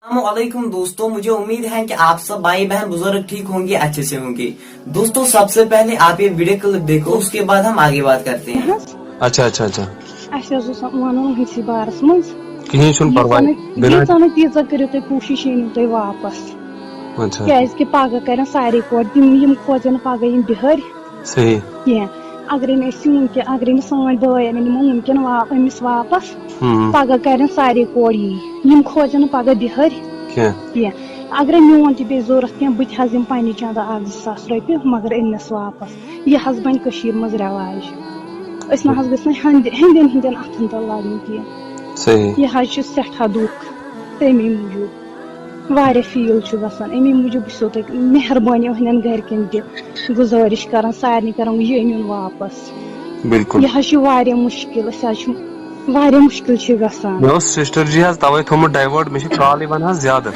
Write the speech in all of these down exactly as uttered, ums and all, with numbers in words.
السلام علیکم دوستو، مجھے امید ہے کہ آپ سب بھائی بہن بزرگ ٹھیک ہوں گے، اچھے سے ہوں گے۔ دوستو، سب سے پہلے آپ یہ ویڈیو کلپ دیکھو، اس کے بعد ہم آگے بات کرتے ہیں۔ اچھا اچھا اچھا۔ اَسہِ حظ اوس وَنُن أہٕنٛدسٕے بارَس منٛز۔ کِہیٖنۍ چھُنہٕ پَرواے۔ ییٖژاہ نہٕ تیٖژاہ کٔرِو تُہۍ کوٗشِش، یہِ أنِو تُہۍ واپَس۔ اچھا۔ کیٛازِ کہِ پَگاہ کَرن سارے کورِ تِم، یِم کھوژن نہٕ پَگاہ یِم بِہٲرۍ صحیح۔ کینٛہہ۔ اَگرے نہٕ أسۍ یہِ وٕنکٮ۪ن، اَگرے نہٕ سٲنۍ بٲے اَنن یِمو وٕنکٮ۪ن وا-، أمِس واپَس، ہُم۔ پَگاہ کَرن سارے کورِ یی۔ یِم کھوژن نہٕ پَگاہ بِہٲرۍ کینٛہہ۔ کینٛہہ۔ اَگرے میون تہِ پیٚیہِ ضوٚرَتھ کینٛہہ، بہٕ تہِ حظ دِمہٕ پنٛنہِ چَندٕ اَکھ زٕ ساس رۄپیہِ، مگر أنۍ مَس واپَس۔ یہِ حظ بَنہِ کٔشیٖرِ منٛز رٮ۪واج۔ أسۍ نہ حظ گٔژھ نہٕ ہٮ۪نٛدِ-، ہٮ۪نٛدٮ۪ن ہِنٛدٮ۪ن اَتھَن تَل لاگٕنۍ کینٛہہ۔ صحیح۔ یہِ حظ چھُ سٮ۪ٹھاہ دُکھ تَمی موٗجوٗب۔ واریاہ فیٖل چھُ گژھان۔ اَمی موٗجوٗب چھُسو تۄہہِ مہربٲنی أہٕنٛدٮ۪ن گَرِکٮ۪ن تہِ گُزٲرِش کَران، سارنٕے کَران، یہِ أنِوُن واپَس۔ بِلکُل۔ یہِ حظ چھُ واریاہ مُشکِل، أسۍ حظ چھِ واریاہ مُشکِل چھِ گژھان۔ مےٚ اوس سِسٹَر جی حظ تَوَے تھوٚومُت ڈایوٲٹ، مےٚ چھِ کالٕے وَنان حظ زیادٕ۔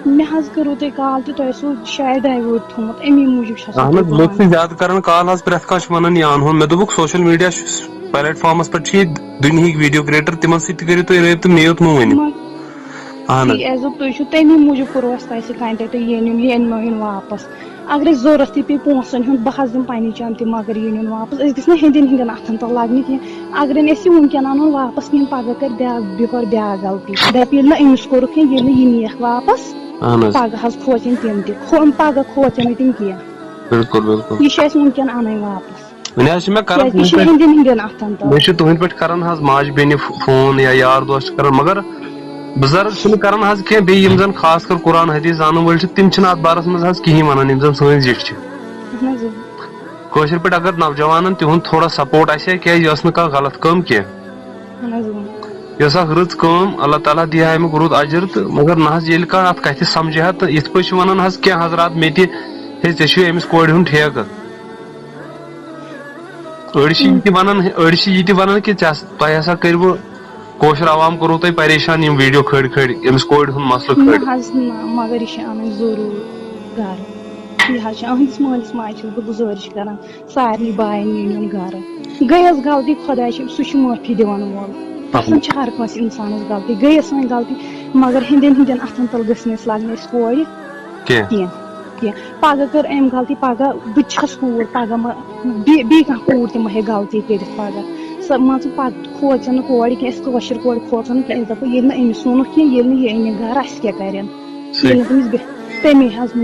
مےٚ حظ کٔرٕو تۄہہِ کال تہِ، تۄہہِ اوسوُ شاید ڈایوٲٹ تھوٚومُت، اَمی موٗجوٗب چھَسو اَہَن تۄہہِ حظ، بہٕ لُکھ چھِ وَنان۔ زیادٕ کَران کال حظ، پرٛٮ۪تھ کانٛہہ چھُ وَنان یہِ اَنہون۔ مےٚ دوٚپُکھ سوشَل میٖڈیا چھُ، پلیٹ فارمَس پٮ۪ٹھ چھِ ییٚتہِ دُنیہٕکۍ ویٖڈیو کِرٛیٹَر، تِمَن سۭتۍ تہِ کٔرِو تُہۍ رٲبطہٕ، مےٚ یوت مہٕ ؤنِو۔ مَ-، اَہَن حظ۔ تی ایز تُہۍ چھِو تَمی موٗجوٗب کوٚروٕ اَسہِ تۄہہِ سۭتۍ کانٹیکٹ، یہِ أنِو، یہِ أنِو واپَس۔ اَگرے ضوٚرَتھ تہِ پیٚیہِ پونٛسَن ہُنٛد، بہٕ حظ دِمہٕ پنٛنہِ چَندٕ تہِ، مگر یہِ نیُن واپَس۔ أسۍ گٔژھۍ نہٕ ہیٚنٛدٮ۪ن ہِنٛدٮ۪ن اَتھَن تَل لاگنہِ کینٛہہ۔ اَگرے نہٕ أسۍ یہِ وٕنکٮ۪ن اَنون واپَس کِہیٖنۍ، پَگاہ کَرِ بیٛاکھ بِہٲرۍ بیٛاکھ غلطی۔ دَپہِ ییٚلہِ نہٕ أمِس کوٚرُکھ کینٛہہ، ییٚلہِ نہٕ یہِ نِیَکھ واپَس، اَہَن حظ۔ پَگاہ حظ کھوژن تِم تہِ۔ کھو-، پَگاہ کھوژن نہٕ تِم کینٛہہ۔ بِلکُل بِلکُل۔ یہِ چھِ اَسہِ وٕنکٮ۪ن اَنٕنۍ واپَس۔ وۄنۍ حظ چھِ مےٚ کَران کیٛازِ یہِ چھِ ہیٚنٛدٮ۪ن ہِنٛدٮ۪ن اَتھَن تَل۔ مےٚ چھِ تُہٕنٛدۍ پٲٹھۍ کَران حظ ماجہِ بیٚنہِ فو-، فون یا یار دوس چھِ کَران، مگر بُزرٕگ چھِنہٕ کَران حظ کینٛہہ۔ بیٚیہِ یِم زَن خاص کر قرآن حدیٖث زانَن وٲلۍ چھِ، تِم چھِنہٕ اَتھ بارَس منٛز حظ کِہیٖنۍ وَنان، یِم زَن سٲنۍ زِٹھۍ چھِ۔ اَہَن حظ، اۭں۔ کٲشِر پٲٹھۍ اگر نوجوانَن تِہُنٛد تھوڑا سپورٹ آسہِ ہا، کیٛازِ یہِ ٲس نہٕ کانٛہہ غلط کٲم کینٛہہ۔ اَہَن حظ، اۭں۔ یہِ ٲس اَکھ رٕژ کٲم، اللہ تعالیٰ دِیہِ ہا اَمیُک رُت اجر، تہٕ مگر نہ حظ، ییٚلہِ کانٛہہ اَتھ کَتھِ سَمجھِ ہا، تہٕ یِتھ پٲٹھۍ چھِ وَنان حظ کینٛہہ حضرات مےٚ تہِ، ہے، ژےٚ چھُے أمِس کورِ ہُنٛد ٹھیکہٕ۔ أڑۍ چھِ یہِ تہِ وَنان، أڑۍ چھِ یہِ تہِ وَنان کہِ ژےٚ ہس-، تۄہہِ ہسا کٔرِوٕ کٲشُر عوام کوٚروٕ تۄہہِ پریشان یِم ویٖڈیو کھٲلۍ کھٲلۍ، أمِس کورِ ہُنٛد مسلہٕ کھٲلۍ۔ نہ حظ نہ، مگر یہِ چھِ اَنٕنۍ ضروٗر گَرٕ۔ یہِ حظ چھِ أہٕنٛدِس مٲلِس ماجہِ چھَس بہٕ گُزٲرِش کَران، سارنٕے بایَن یہِ نیُن گَرٕ۔ گٔیَس غلطی، خۄداے چھِ، سُہ چھُ معٲفی دِوان وول۔ گژھان چھِ ہر کٲنٛسہِ اِنسانَس غلطی، گٔیَس وۄنۍ غلطی، مگر ہیٚنٛدٮ۪ن ہِنٛدٮ۪ن اَتھَن تَل گٔژھ نہٕ أسۍ لاگٕنۍ أسۍ کورِ۔ کینٛہہ۔ کینٛہہ۔ پَگاہ کٔر أمۍ غلطی، پَگاہ بہٕ تہِ چھَس کوٗر، پَگاہ ما بیٚیہِ بیٚیہِ کانٛہہ کوٗر تہِ ما ہیٚکہِ غلطی کٔرِتھ پَگاہ۔ سۄ مان ژٕ پَتہٕ کھوژَن نہٕ کورِ کینٛہہ، أسۍ کٲشِر کورِ کھوژَن نہٕ کینٛہہ، أسۍ دَپو ییٚلہِ نہٕ أمِس ووٚنُکھ کینٛہہ، ییٚلہِ نہٕ یہِ أنِکھ گَرٕ، اَسہِ کیٛاہ کَرٮ۪ن؟ صحیح۔ ییٚلہِ نہٕ تٔمِس بے-، تَمی حظ